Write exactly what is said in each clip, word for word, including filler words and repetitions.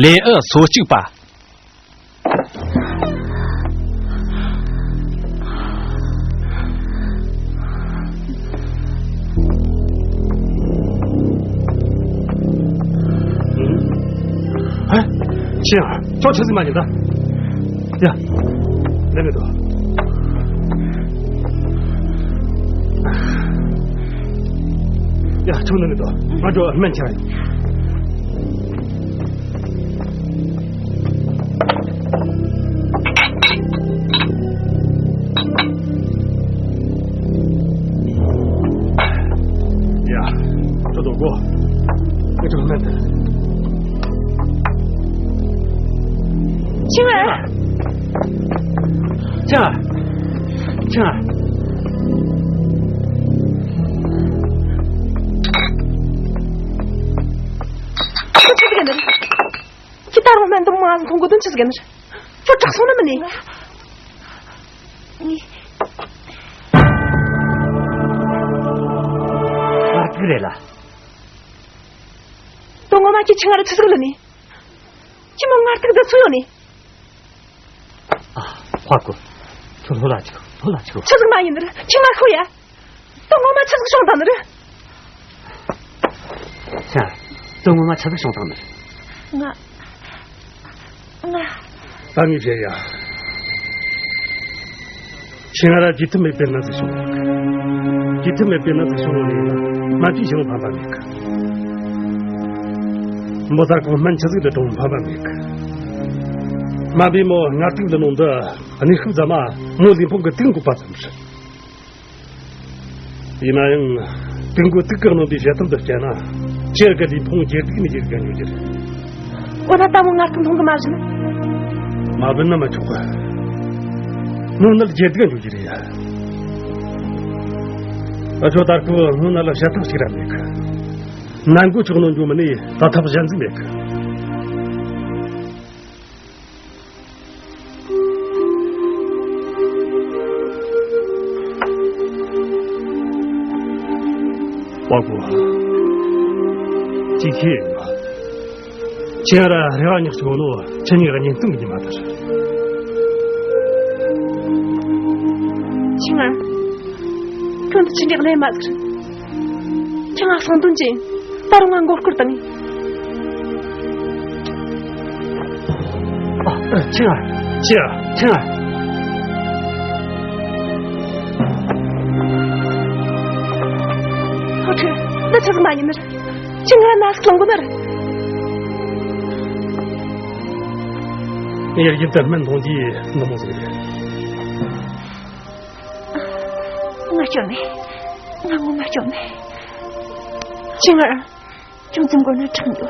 ལེའུ་སོ་གཅིག་པ། ཨ། ཁྱེད་ཡང་ཁྱོད་ཆི་ཟིག་མ་ཡིན་ད། ཡ། ལེན་མི་འདུག་ཡ། ཁྱོད་ལེན་མི་འདུག་ང་ཚོ་སྨན་ཁྱེར་ཡིན། ཡ། ཁྱོད་དོ་གོ་ཁྱོད་ལེན་དེ། ཆིང་ཨ། ཆིང་ཨ། ཆིང་ཨ། ཁྱོད་ཆི་ཟིག་ཡིན་ནི། ཁྱི་ད་རུང་སྨན་འདི་མོ་ང་ཚོ་འཐུང་དགོས་དོན་ཆི་ཟིག་ཡིན་ནི། ཁྱོད་དྲག་སོང་ནི་མིན་ནི། ང་ཐུག་རེད་ལ། དོན་ངོ་མ་ཁྱི་ཆི་ང་ར་ཆི་ཟིག་ལ་ནི། ཁྱི་མོ་ངར་ཐུག་ད་ཚུ་ཡོད་ནི། ཨ། ཧ་གོ་ཁྱོད་ལྷོད་ལ་ཅིག་ལྷོད་ལ་ཅིག་ཆི་ཟིག་མ་ཡིན་ནི་ར་ཁྱི་མ་ཤོ་ཡ། དོན་ངོ་མ་ཆི་ཟིག་བྱུང་ད་ནི་ར། ཆ། དོན་ངོ་མ་ཆི་ཟིག་བྱུང་ད་ནི་ར། ང་། ང་། ད་ངས་བཤད་ཡ། ཁྱེད་ང་ར་བརྗེད་ཐབས་མེད་པའི་ན་ཟིག་བྱུང་། བརྗེད་ཐབས་མེད་པའི་ན་ཟིག་བྱུང་ནི་ཡིན་ན་མ་བྱས་ཤིང་ཕན་པ་མེད་གི། མོ་ད་གོང་སྨན་ཆི་ཟིག་ཏུ་གཏོང་ཕན་པ་མེད་གི། མ་བི་མོ་ངར་ཐུག་ལ་ནོ་འདི་གནས་སྐབས་ཟ་མ་མོ་ལུས་ཕུང་གི་དུག་འགོག་པ་ཙམ་རེད། ཡིན་ན་ཡང་། དུག་འགོག་དུག་གི་གནོན་པའི་བྱེད་ཐབས་འདི་སྤྱད་ན། ཁྱེད་ཀྱི་ལུས་ཕུང་ཇེ་སྡུག་ནས་ཇེ་སྡུག་འགྱོ་རྒྱུ་རེད། འོ་ན་ད་མོ་ངར་ཐུག་འཐུང་གི་མ་བཞིན། མ་བུད་ན་མི་ཆོག་གི། མོ་ནད་ཇེ་སྡུག་འགྱོ་རྒྱུ་རེད་ཡ། ཨ་ཆོ་ད་སྐུ་མོ་ནད་ལ་བྱེད་ཐབས་ཤིག་ར་མེད་གི། ནད་འགོག་ཆོག་ནོ་འགྱོ་མི་ནི་ད་ཐབས་གཞན་ཟིག་མེད་གི། པ་ཀོ། ཅི་ཁེ། ཁྱེད་ར་རེ་བ་ཉག་ཅིག་ཡོད་ནོ་ཁྱེད་གཉིས་ཀ་གཉེན་སྟོན་གྱི་ཉི་མ་དར། ཆིང་ཨ། ཁྱོད་འདི་ཆི་འདྲ་ལས་མ་ཟིག་ཁྱེད་ང་སང་དོན་ཅན། ད་རུང་ང་མགོ་སྐོར་བཏང་། ཨ། ཆེ་ཨ། ཆེ་ཨ། ཆེ་ཨ། ཨ་ཁྲི། འདི་ཆི་ཟིག་མ་ཡིན་ནི། ཁྱེད་ང་ན་ཟིག་ལོང་གོ་ནི་རེད། ངས་རྒྱུན་དུ་སྨན་འཐུང་དུས་འདི་མོ་ཟིག་རེད། ང་སྐྱོན་མེད། ང་ངོ་མ་སྐྱོན་མེད། ཆིང་ཨ། ཅུང་ཙམ་འགོར་ན་དྲག་འགྱོ།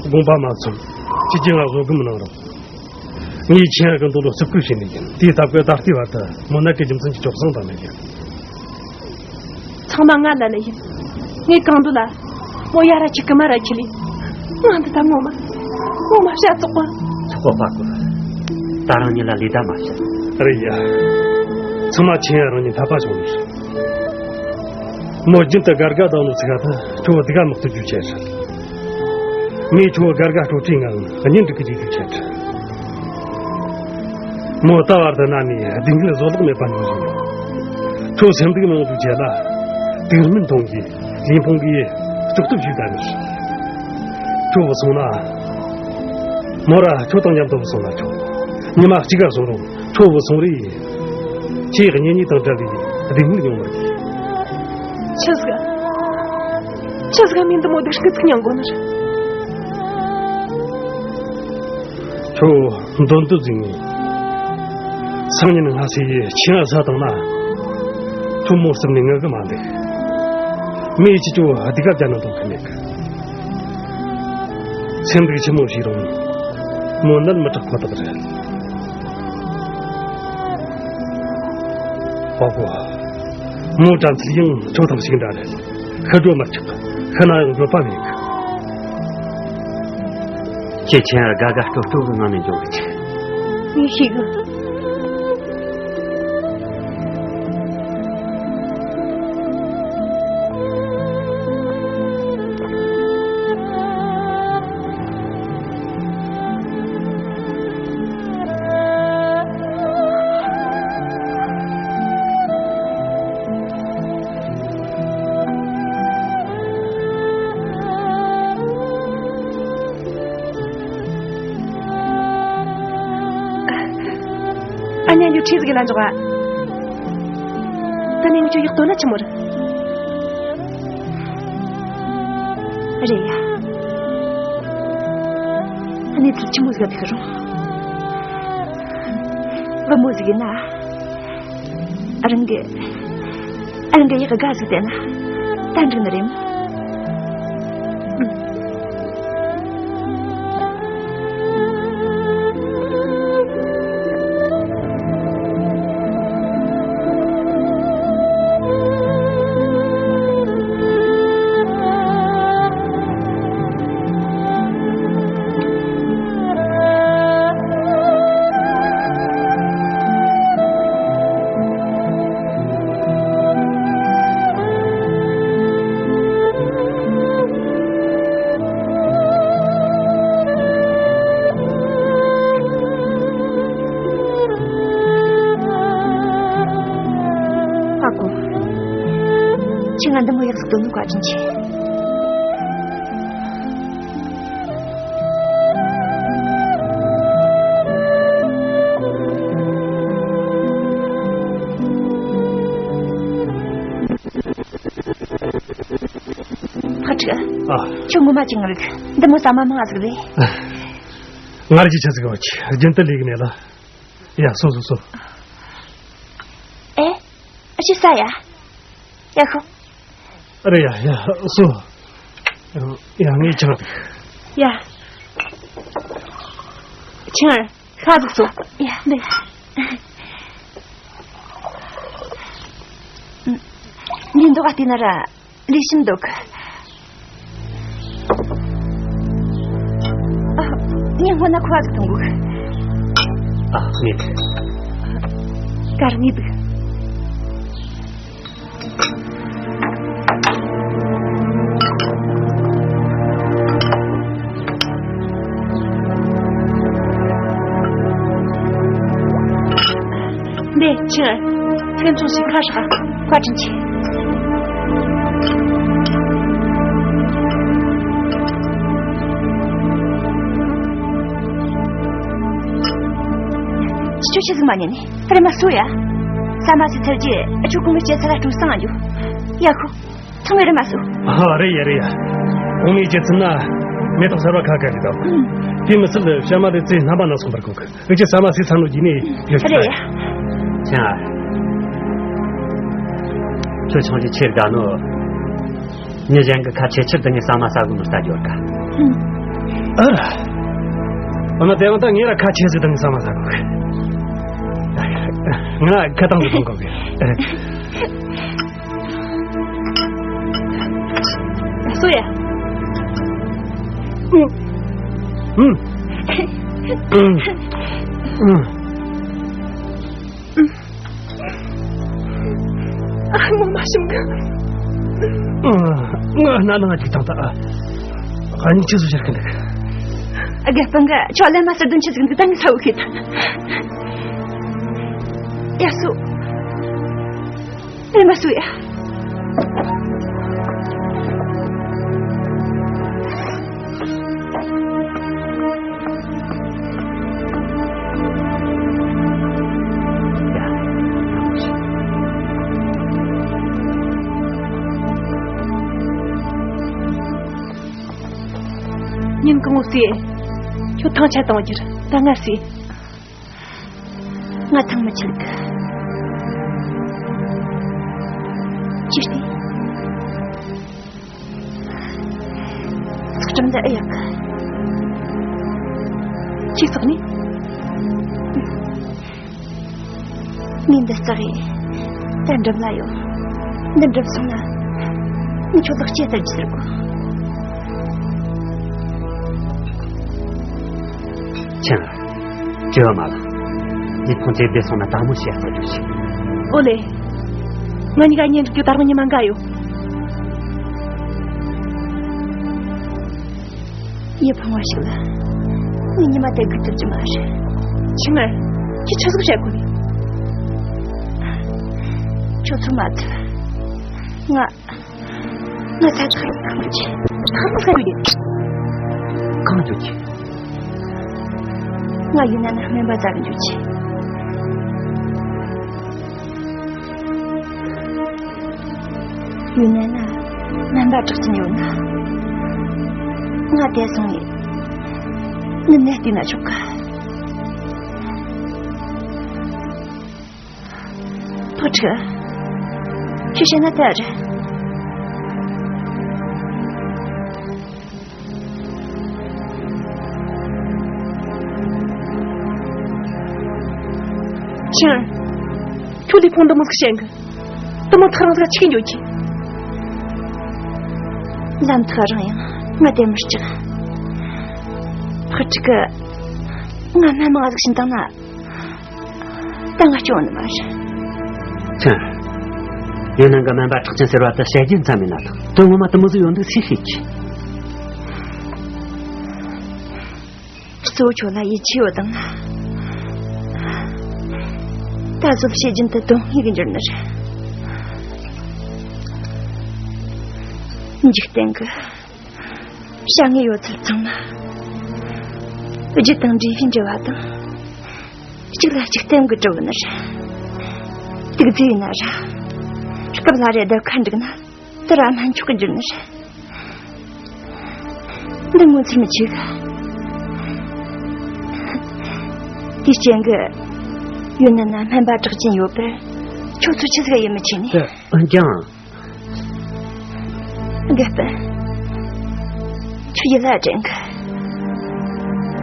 དགོངས་པ་མ་ཚོམ། ཁྱེད་ཀྱིས་ང་བཟོད་སྒོམ་གནང་རོགས། ངས་ཁྱེད་ཀྱི་འདོད་བློ་བརྩི་བཀུར་བྱས་ནས་ཡིན། དེའི་སྟབས་ཀྱིས་ད་ལྟའི་བར་དུ་མོ་ནད་ཀྱི་རྒྱུ་མཚན་གྱི་སྐྱོབ་སངས་དང་མེད་ཡིན། ཚང་མ་ང་ལ་ནི་ཡིན། ངས་གང་འདོད་ལ། མོ་ཡ་ར་ཁྱི་ཀི་མ་ར་ཁྱི་ལི། ང་འདི་ད་ངོ་མ། ངོ་མ་བྱ་བཙོག་པ། ཚོགས་པ་པ་ཀོ། ད་རང་ཉིད་ལ་ལས་ད་མ་བྱེད། རེད་ཡ། ཚང་མ་ཁྱེད་རང་ཉིད་འཐད་པ་བྱུང་ནས། མོ་རྒྱུན་དུ་དགའ་དགའ་བཏང་ནོ་ཚིག་ག་ད་ཁྱོད་སྡུག་ག་དམག་ཏུ་རྒྱུ་ཆེ་ཧྲ། ངས་ཁྱོད་དགའ་དགའ་སྤྲོ་སྤྲོའི་ངང་གཉེན་སྒྲིག་གི་རྒྱུ་ཆེ་ཧྲ། མོ་ད་བར་དུ་ན་ནས་སྡུག་བསྔལ་བཟོད་གླགས་མེད་པ་མྱོང་བཞིན་ཡོད། ཁྱོད་སེམས་སྡུག་མང་དུ་བྱས་ལ། དུག་སྨན་འཐུང་གིས་ལུས་ཕུང་གིས་ལྕོགས་གཏུབ་བྱས་ད་ནི། ཁྱོད་བུད་སོང་ན། མོ་ར་ཁྱོད་དང་མཉམ་དུ་བུད་སོང་ན་ཆོག་ཉི་མ་གཅིག་ག་སོང་རུང་ཁྱོད་བུད་སོང་རེད། ཁྱེད་གཉེན་ཉེ་དང་བྲལ་བའི་སྡུག་བསྔལ་མྱོང་མི་དགོས། ཆི་ཟིག་ཆི་ཟིག་མིན་འདི་མོ་སྡུག་སྐད་ཚིག་མྱང་དགོས་ནི་རེད། ཁྱོད་འདོན་དུ་འཛིན་ངེས། སང་ཉིན་སྔ་སེ་ཁྱེད་ང་ཟ་བཏང་ན། ཁྱོད་མོ་སེམས་ནས་ངུ་གི་མ་འདུག་མི་ཡིས་ཁྱོད་སྡུག་ག་བརྒྱབ་ན་འདོད་གི་མེད་གི། སེམས་སྡུག་ཆེན་མོ་ཞིག་རུང་། མོ་ནད་མི་དྲག་ཁོ་ཐག་རེད། ཨོ་གོ། མོ་དྲན་ཚུལ་ཡང་ཁྱོད་དང་ཞིག་འདྲ་རེད། ཤི་འགྲོ་མི་ཆོག་ཤི་ན་ཡང་འགྱོད་པ་མེད་གི། ཁྱེད་ཁྱེད་དགའ་དགའ་སྤྲོ་སྤྲོ་གི་ངང་ནས་འགྱོ་གི་ཆེ། ངས་ཤེས་གི། ཨ་ནེ་ཡོ་ཁྲིས་གི་ལ་འཇོག་ཨ། ད་ནེ་ངུ་ཆུ་ཡག་ཏོ་ན་ཆི་མོ་རེད། རེད་ཡ། ཨ་ནེ་དེ་ཆི་མོ་ཟིག་དེ་རུང་བུ་མོ་ཟིག་ཡིན་ན། རང་གི་རང་གི་ཡག་དགའ་ཟིག་བསྟན་ན་ད་འགྲིག་ནི་རེད་མོ། ཨ་ཁུ། ཁྱེད་ང་འདི་མོ་ཡག་ཟིག་དོ་ནུ་བཀའ་དྲིན་ཆེ། ཕ་ཁྲི། ཨ། ཁྱོད་ངོ་མ་ཅིག་ངར་གི། འདི་མོ་ཟ་མ་མང་ང་ཟིག་རེད། ངར་གྱི་ཆ་ཟིག་བ་ཆི་རྒྱུན་དུ་ལས་གི་མེད་ལ། ཡ་སོ་སོ་སོ། ཨེ། ཨ་ཅི་ས་ཡ། ཡ་ཁོ། ཨ་རེ་ཡ་ཡ་སོ། ཡ་ངས་ཆང་། ཡ། ཆང་། ཤ་ཟིག་སོ། ཡ་ལེ། ངའི་མདོག་བལྟས་ན་ར་ལས་ཤིན་འདུག་ཨ། ངས་སྔོན་ན་ཁུ་བ་ཟིག་གཏོང་དགོས། ཨ་ངས། གར་ངེས་འདུག་འདི་ཕྱིར། ཕན་ཚུན་ཞིག་ཁ་ཧྲག་བཀའ་དྲིན་ཆེ། ཁྱོད་ཆི་ཟིག་མ་ཉན་ནི། རེམ་མ་སོ་ཡ། ཟ་མ་ཟོས་ཚར་རྗེས་ཁྱོད་གོང་མའི་སྐྱེད་ཚལ་ལ་འགྲོ་སང་ཨ་འགྱོ། ཡ་ཁོ། ཚང་མས་རེམ་མ་སོ། ཨ་རེད་ཡ་རེད་ཡ། གོང་མའི་སྐྱེད་ཚལ་ན་མེ་ཏོག་གསར་བ་ཁ་ཁ་རེད་དམ། དེ་མི་སྲིད་བྱ་མ་དེ་ཚེ་རྣམ་པ་སྣ་ཚོགས་པར་གོ་གི། འུ་ཅག་ཟ་མ་ཟོས་ཚར་ནོ་རྗེས་ནས་ཡོད་ཤག་རེད་ཡ། ཁྱེད་ཨ། ཁྱོད་ཆང་ཅིག་ཆེར་དགའ་ནོ། མི་གཞན་གྱི་ཁ་ཆེ་ཆེར་དུ་ངས་ཟ་མ་ཟ་དགོས་ནོ་ལྟ་རྒྱུ་བར་ག་ཨ་ར། འོ་ན་དེ་ཡང་ད་ངས་ར་ཁ་ཆེ་ཟིག་དང་ངས་ཟ་མ་ཟ་དགོས། ང་ཁ་བཏང་དུ་གཏོང་དགོས་གི། སོ་ཡ། ཨ་ངོ་མ་ཤིམ་གི། ང་སྣ་ནང་ཅིག་བཏང་ད། ཨ་ནི་ཆི་ཟིག་བྱེད་གི་འདུག་རྒད་པོ་འགའ་ཁྱོད་ལན་མ་ཟེར་དོན་ཆི་ཟིག་འདུག་ད་ངས་ཚ་བོ་ཤེས་ད། ཡ་སོ། ཨེ་མ་སུ་ཡ། ཉིན་གང་བོ་སུས། ཁྱོད་ཐང་ཆད་བཏང་རྒྱུར་ད་ང་སུས། ང་ཐང་མི་ཆད་གི། ཅི་སྟེ། ཚགས་གྲམ་འདི་ཨེ་ཡག་གི། ཅི་བསགས་ནི། ངས་འདི་བསགས་ཡིན། ད་འགྲུབ་ན་ཡོང་། འདི་འགྲུབ་སོང་ན། ངས་ཁྱོད་ལག་སྐྱེས་ལྟར་གྱིས་ཟེར་གོ། ཆང་། བྲེལ་བ་མ་ལ། ཡིད་ཕངས་ཅེས་བདེ་སོང་ན་དལ་མོ་བྱས་ས་རྒྱུ་ཞིག་ཨོ་ལེ། ང་གཉིས་ཀ་གཉེན་སྒྲིག་རྒྱུ་ད་རུང་ཉི་མ་འགའ་ཡོད། ཡིད་ཕངས་པ་ཞིག་ལ། ངས་ཉི་མ་དེ་སྒུག་ཐུབ་ཀྱི་མ་རེད། ཆི་ངར། ཁྱོད་ཆི་ཟིག་བཤད་གོ་ནི། ཁྱོད་ཚོ་མ་ཐུབ། ང་། ང་ཚ་ཚ་རུ་ཁ་མ་ཆེ། ཁ་མ་ཁ་རུ་ཡིན། གང་འཇོག་གི། ང་ཡིན་ན་ན་སྨན་པ་ཙག་འཇོག་གི། ཡུན་ནན་ན་སྨན་པ་གྲགས་ཅན་ཡོད་ན། ང་དེ་སོང་ངས་ནི་ནས་བལྟས་ན་ཆོག་ག། ཕོ་ཁྲི། ཁྱོད་བཤད་ན་དེ་རེད། ཆིང་། ཁྱོད་ལུས་ཕུང་འདི་མོ་ཟིག་བཤད་གི། དེ་མོ་ཐག་རིང་ཟིག་ཆིག་འགྱོ་གི། ལམ་ཐག་རིང་ཡང་ང་དེ་མི་སྐྲག། ཕོ་ཁྲི་གི། ང་སྨན་མང་ཟིག་བྱིན་བཏང་ན། ད་ང་སྐྱོན་ནི་མ་རེད། ཁྱེད། ཡུན་ནན་གི་སྨན་པ་གྲགས་ཅན་ཟེར་བ་དེ་བཤད་རྒྱུ་མཚམས་མེད་ན་ཐང་། དོན་ངོ་མ་དེ་མོ་ཟིག་ཡོད་འདུག་སུས་ཤེས་ཀྱི། གཙོ་བོ་ཁྱོད་ལ་ཡིད་ཆེས་ཡོད་དང་ན། ད་གཟོད་བཤད་རྒྱུན་དུ་དོན་དངོས་ཀྱི་འགྱུར་ནི་རེད། འཇིག་རྟེན་གི་བྱ་དངོས་ཡོད་ཚད་ཚང་མ། རྒྱུ་དང་འབྲས་བུའི་འབྲེལ་བ་དང་། གཅིག་ལ་གཅིག་བརྟེན་གི་གྲུབ་ནི་རེད། དུག་རྫས་ཡིན་ན་ར། སྐབས་ལ་རེ་ལྡབ་ཁ་འགྲིག་ན་དེ་ར་སྨན་མཆོག་གི་འགྱུར་ནི་རེད། འདི་ངོ་ཚུལ་མི་ཆེ་གི། དེའི་རྐྱེན་གི། ཡུན་ནན་ན་སྨན་པ་གྲགས་ཅན་ཡོད་པར་ཁྱོད་ཚོ་ཆི་ཟིག་ཡིད་མི་ཆེས་ནས། འོན་ཀྱང་། དགེ་སྤུན། ཁྱོད་ཡིད་ལ་དྲན་གི།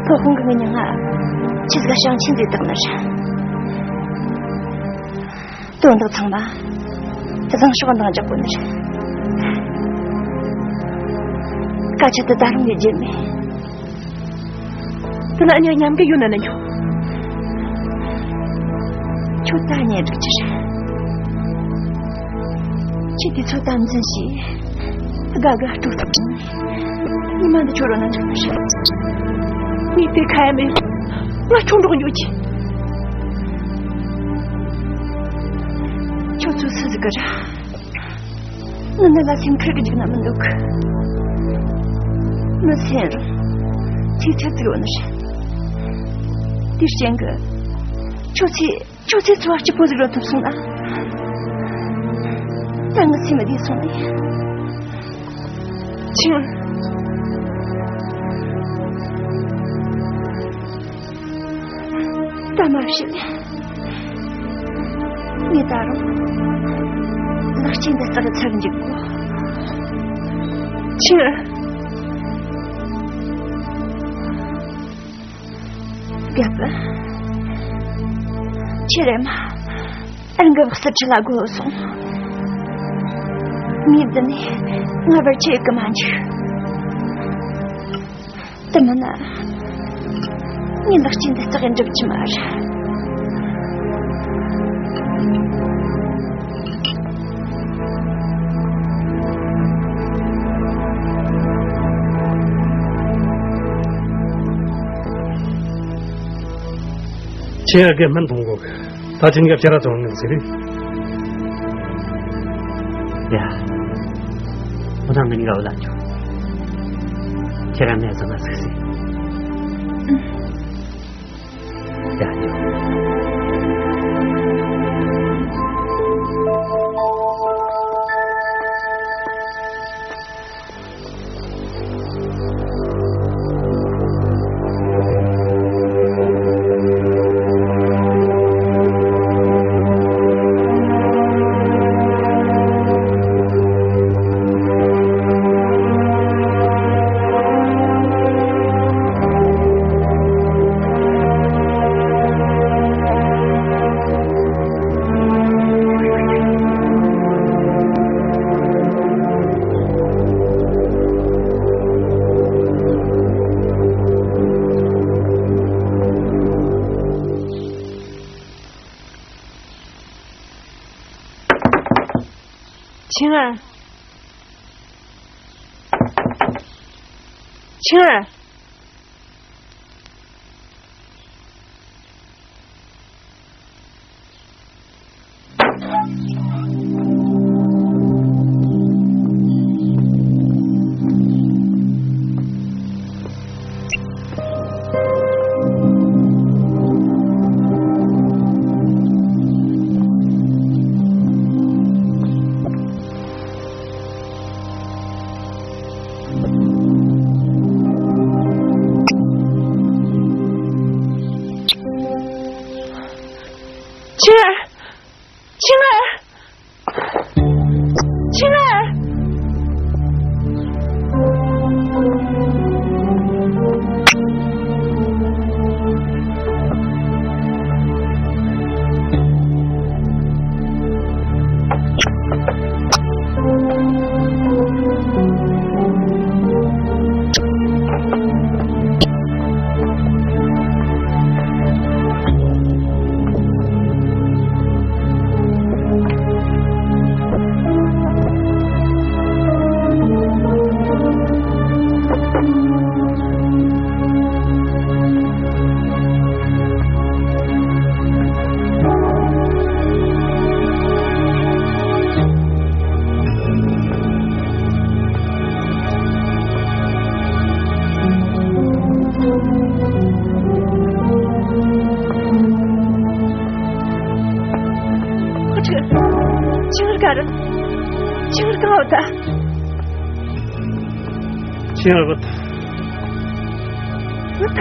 སློབ་དཔོན་གི་ངའི་མྱིང་ང་ཆི་ཟིག་ཞིང་ཆེན་ཟེར་བཏགས་ནི་རེད། དོན་དག་ཚང་མ་བཟང་ཕྱོགས་འདང་རྒྱག་དགོས་ནི་རེད། སྐད་ཆ་དེ་ད་རུང་ངས་བརྗེད་མེད། དེ་ན་ཨ་ཉག་མཉམ་གི་ཡོད་ན་ན་ཁྱོད། ཁྱོད་ད་ཉལ་འགྲིག་ཅི་རེད། ཁྱེད་དེ་ཚོ་དམ་འཛིན་བྱས། དགའ་དགའ་སྤྲོ་ཐུབ་ཀྱི། ཉི་མ་འདི་ཁྱོད་རོ་ན་འགྲིག་མི་ཤེས། ངས་དེ་ཁ་ཡ་མེད། ང་ཁྱོད་འགྲོགས་འགྱོ་གི། ཁྱོད་ཚོ་སུ་ཟིག་གི་ར། ང་ནི་ལ་སེམས་ཁུར་གི་འཇུག་ན་མི་འདུག། མི་སེམས་རུང་ཚིག་ཚིག་ཚིག་ཡོད་ནི་རེད། དེའི་རྐྱེན་གི། ཁྱོད་ཚེ་ཁྱོད་ཚེ་འཚོ་བ་སྐྱིད་པོ་ཟིག་རོལ་ཐུབ་སོང་ན། ད་ངི་སེམས་མི་བདེ་སོང་ནས། ཆིང་། ད་མ་བཤད། ངས་ད་རུང་ལག་ཆེན་འདི་ལྟར་ཚར་འཇུག་གོ། ཆི། རྒད་པོ། ཁྱེད་རེམ་མ་རང་གི་བག་སི་ཁྲི་ལ་སྒོ་སོང་། ངས་འདི་ནས་ང་བར་ཆད་གི་མ་འཇུག། དེ་མིན་ན། ངའི་ལག་ཆས་འདི་རྩ་གི་འགྲུབ་ཀྱི་མ་རེད། ཁྱེད་ཡ་གི་སྨན་གཏོང་དགོས་གི། ད་ཅི་ངས་ཁྱེད་ར་ཚོ་ངས་ཟེར་རེད། ཡ། ཁོ་ཐང་ངས་ནི་ག་བ་ལ་འཇུག། ཁྱེད་ར་ངས་ཟ་མ་ཟིག་ཟེར། ཡ། ཆིང་ཨ། ཆིང་ཨ། ཆིང་ཨར། ཆིང་ཨར། ཆིང་ཨར། ཁོ་ཁྲིད། ཆིང་ཨར་ག་རེ། ཆིང་ཨར་གང་བ་ད། ཆིང་ཨར་བ་ད། བ་ད།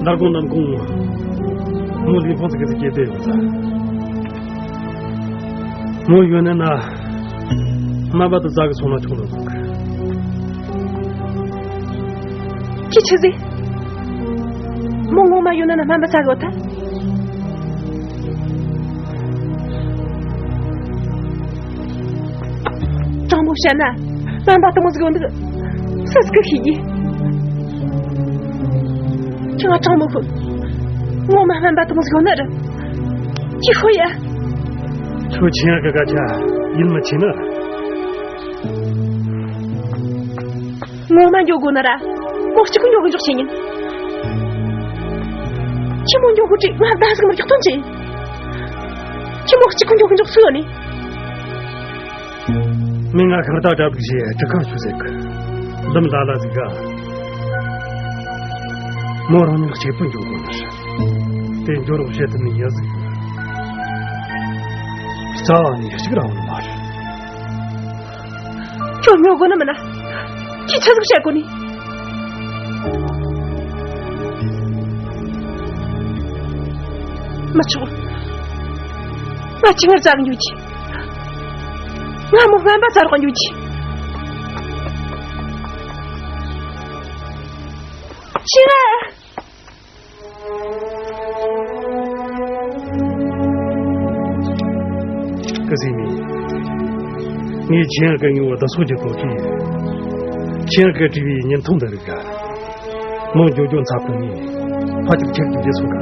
ནར་གོང་ནམ་གོང་། མོ་ལི་ཕོང་ཚིག་གི་སྐྱེས་པའི་བ་ད། མོ་ཡོད་ན་ན། སྨན་པ་དུ་ཛ་གི་སོང་ན་ཆུང་ལ་འདུག་ཁྱི་ཆི་ཟིག་མོ་ངོ་མ་ཡོད་ན་ན་སྨན་པ་ཙ་གི་འོ་ཐལ། དྲང་མོ་བཤད་ན་སྨན་པ་དུ་མོ་ཟིག་ཡོད་འདུག་སུ་ཟིག་གི་ཤེས་ཀྱི། ཁྱི་ང་དྲང་མོ་ཤོད། ངོ་མ་སྨན་པ་དུ་མོ་ཟིག་ཡོད་ན་ར། ཅི་ཤོད་ཡ། ཁྱོད་ཆེན་གི་སྐད་ཆ་ཡིད་མི་ཆེས་ན། ངོ་མ་འགྱོ་དགོ་ན་ར། མོ་གཅིག་གི་འགྱོ་གི་འཇོག་བྱེད་ཉིན། ཁྱི་མོ་འགྱོ་དགོ་དྲི་ང་ཟླ་ཟིག་མར་རྒྱག་ཐོན་ཆེ། ཁྱི་མོ་གཅིག་གི་འགྱོ་གི་འཇོག་སུ་ཡོད་ནི། མི་ང་ཁར་ད་གྲབ་ཞེས་དྲི་ཁ་ཆུ་ཟེག་འདི་མི་ལ་ལ་ཟིག་ག་མོ་རང་ཉིད་གཅིག་པུ་འགྱོ་དགོ་ན་ར། དེ་འགྱོ་རོགས་བྱེད་དུ་མི་ཉན་ཟིག་རྩ་བ་ནས་གཅིག་རང་མ་རེད། ཁྱོད་ཉོ་དགོ་ནི་མིན་ན། ཁྱི་ཆ་ཟིག་བྱེད་དགོ་ནི། མི་ཆོག་ང་ཆིང་ངར་བཙལ་འགྱོ་གི། ང་མོ་སྨན་པ་བཙལ་རོགས་འགྱོ་གི། ཆིང་ངར། ཀི་ཟི་མི། ངས་ཆེན་ཨར་གི་ཉུང་བ་བདག་སོགས་ཀྱི་ཐོག་གིས། ཆེན་ཨར་གི་བྲིས་པའི་བརྙན་ཐུང་འདི་རིགས། མོ་འགྱོ་འགྱོ་འཚབ་ཁོ་ནས་ཕ་ཁྱབ་ཁྱེར་གྱི་རྗེས་སུ་ག་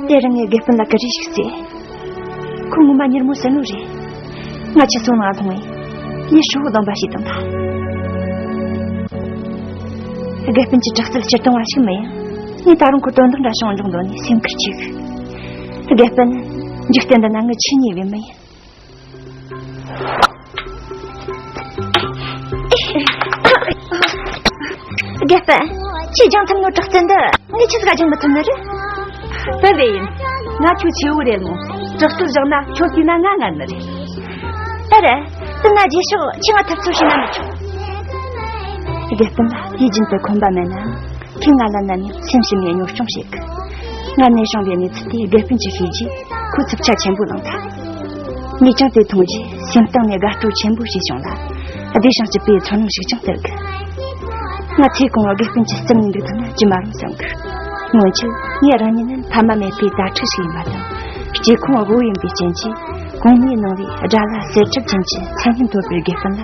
དེ་རིང་ངས་དགེ་སྤུན་ལ་ཀི་རེ་ཞིག་བརྩེས། ཁོ་ངོ་མ་མྱུར་མོ་ཟིན་ནོ་རེད། ང་ཁྱི་སོང་ནང་ལྷུང་བས། ངས་ཧྲིལ་བོ་སྡོམ་པ་བྱས་བཏང་ཐལ། དགེ་སྤུན་གྱི་དྲག་རྩལ་སྤྱིར་བཏང་བ་ཞིག་མིན་ཡང་། ངས་ད་རུང་ཁོ་དོན་དག་འདྲ་བྱུང་འཇོག་འདོད་ནས་སེམས་ཁུར་ཆེ་གི། དགེ་སྤུན། འཇིག་རྟེན་འདི་ན་ངའི་ཆེས་ཉེ་བའི་མི་ཡིན། དགེ་སྤུན། ཁྱེད་སྦྱང་ཐུབ་ནོ་དྲག་རྩལ་འདི་ངས་ཆི་ཟིག་ག་སྦྱང་མི་ཐུབ་ནི་རེད། དེ་ལས་ཡིན། ང་ཁྱོད་ཆེ་བོ་རེད་མོ། དྲག་རྩལ་སྦྱང་ན་ཁྱོད་བལྟས་ན་ང་ངར་ནི་རེད། ཨ་རེད། དེ་ན་རྗེས་ཕྱོགས་ཁྱེད་ང་ཐུབ་ཚོད་བྱས་ན་མི་ཆོག་དགེ་སྤུན་ལ་དུས་རྒྱུན་དུ་ཁོམ་པ་མེད་ནའང་། ཁྱེད་ང་ལ་ནམ་ཡང་སེམས་ཞུམ་ནས་གཉོར་སྐྱོང་བྱེད་གི། ང་ནད་གཞུང་ལས་གནས་ཚུལ་དེ་དགེ་སྤུན་གྱིས་ཤེས་རྗེས། ཁོས་ཚབས་ཆ་ཆེན་པོ་བླངས་ཐལ། ངས་ཀྱང་དེ་མཐོང་རྗེས་སེམས་གཏིང་ནས་དགའ་སྤྲོ་ཆེན་པོ་ཞིག་བྱུང་ལ། བདེ་ཞིང་སྐྱིད་པའི་ཚོར་སྣང་ཞིག་ཀྱང་སྟེར་གི། ང་ཚེ་གང་བོར་དགེ་སྤུན་གྱི་རྩིབ་ནས་འདུག་ཐུབ་ན་ཅི་མ་རུང་བསམ་གི། སྔོན་ཆད་ངས་རང་ཉིད་ནི་ཕ་མ་མེད་པའི་དྭ་ཕྲུག་ཞིག་ཡིན་པ་དང་། སྐྱེ་ཁུངས་དབུལ་བོ་ཡིན་པའི་རྐྱེན་གྱིས། གོང་སྨྲས་ནང་བའི་དགྲ་ལྷ་གསེར་ཁྲི་བཅས་ཀྱི་མཚན་སྙན་ཐོབ་པའི་དགེ་སྤུན་ལ།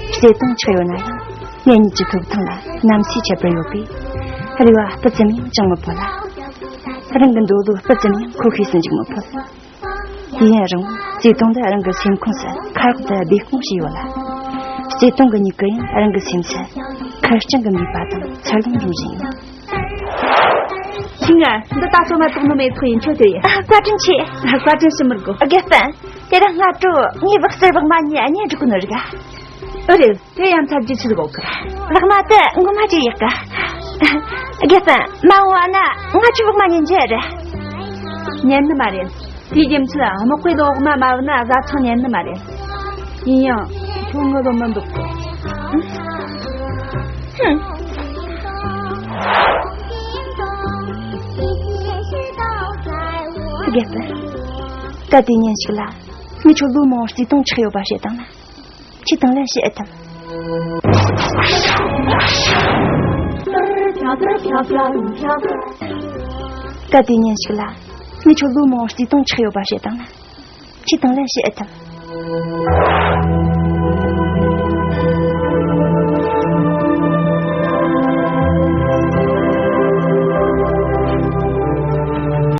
བརྩེ་དུང་ཆགས་ཡོད་ན་ཡང་། ངེད་གཉིས་ཀྱི་ཐོབ་ཐང་ལ་གནམ་ས་ཁྱད་པར་ཡོད་པས། རེ་བ་སྤུ་ཙམ་ཡང་བཅང་མི་ཕོད་ལ། རང་གི་འདོད་བློ་སྤུ་ཙམ་ཡང་ཁོ་ཤེས་སུ་འཇུག་མི་ཕོད། དེ་ཡིན་རུང་བརྩེ་དུང་འདི་རང་གི་སེམས་ཁོངས་སུ་ཁ་རོག་ཏུ་སྦས་སྐུང་བྱས་ཡོད་ལ། བརྩེ་དུང་གི་མྱུ་གུ་ཡང་རང་གི་སེམས་སུ་ཁེར་རྐྱང་གི་མོས་པ་དང་འཚར་ལོངས་འབྱུང་བཞིན་ཡོད། ཁྱི་ང་འདི་ད་སོ་མ་གཏོགས་ནོ་མེད་ཐོག་ཡིན་ཆོག་དེ་ཡིན། བཀའ་དྲིན་ཆེ། བཀའ་དྲིན་ཞུ་མི་དགོས། དགེ་སྤུན། དེ་རིང་སྔ་དྲོ་ངའི་བག་གསར་བག་མ་གཉིས་གཉེན་སྒྲིག་གི་ནོ་རིག་ཨ། ཨོ་རེད། དེ་ཡང་ཚར་རྒྱུ་ཆི་ཟིག་གོ་གི། ལག་མ་དེ་མགོ་མ་ཅིག་ཡག་གི། དགེ་སྤུན། མ་འོངས་པ་ན་ང་ཆུ་བག་མ་ཉན་རྒྱུ་རེད། ཉན་ནི་མ་རེད། དེའི་རྒྱུ་མཚན་དམག་དཔེ་དུ་བག་མ་མ་བུད་ན་བཟའ་ཚང་ཉན་ནི་མ་རེད། ཡིན་ཡང་ཁྱོད་ངུ་རུ་མི་འདུག་གི། ཧུམ། ཡེ་པི། སྐབས་དེ་ཉིན་ཞིག་ལ། ངས་ཁྱོད་ལོ་མང་བོར་བརྩེ་དུང་ཆགས་ཡོད་པ་བཤད་བཏང་ན། ཁྱེད་དང་ལེན་བྱེད་ཨེ་ཐུབ། སྐབས་དེ་ཉིན་ཞིག་ལ། ངས་ཁྱོད་ལོ་མང་བོར་བརྩེ་དུང་ཆགས་ཡོད་པ་བཤད་བཏང་ན། ཁྱེད་དང་ལེན་བྱེད་ཨེ་ཐུབ།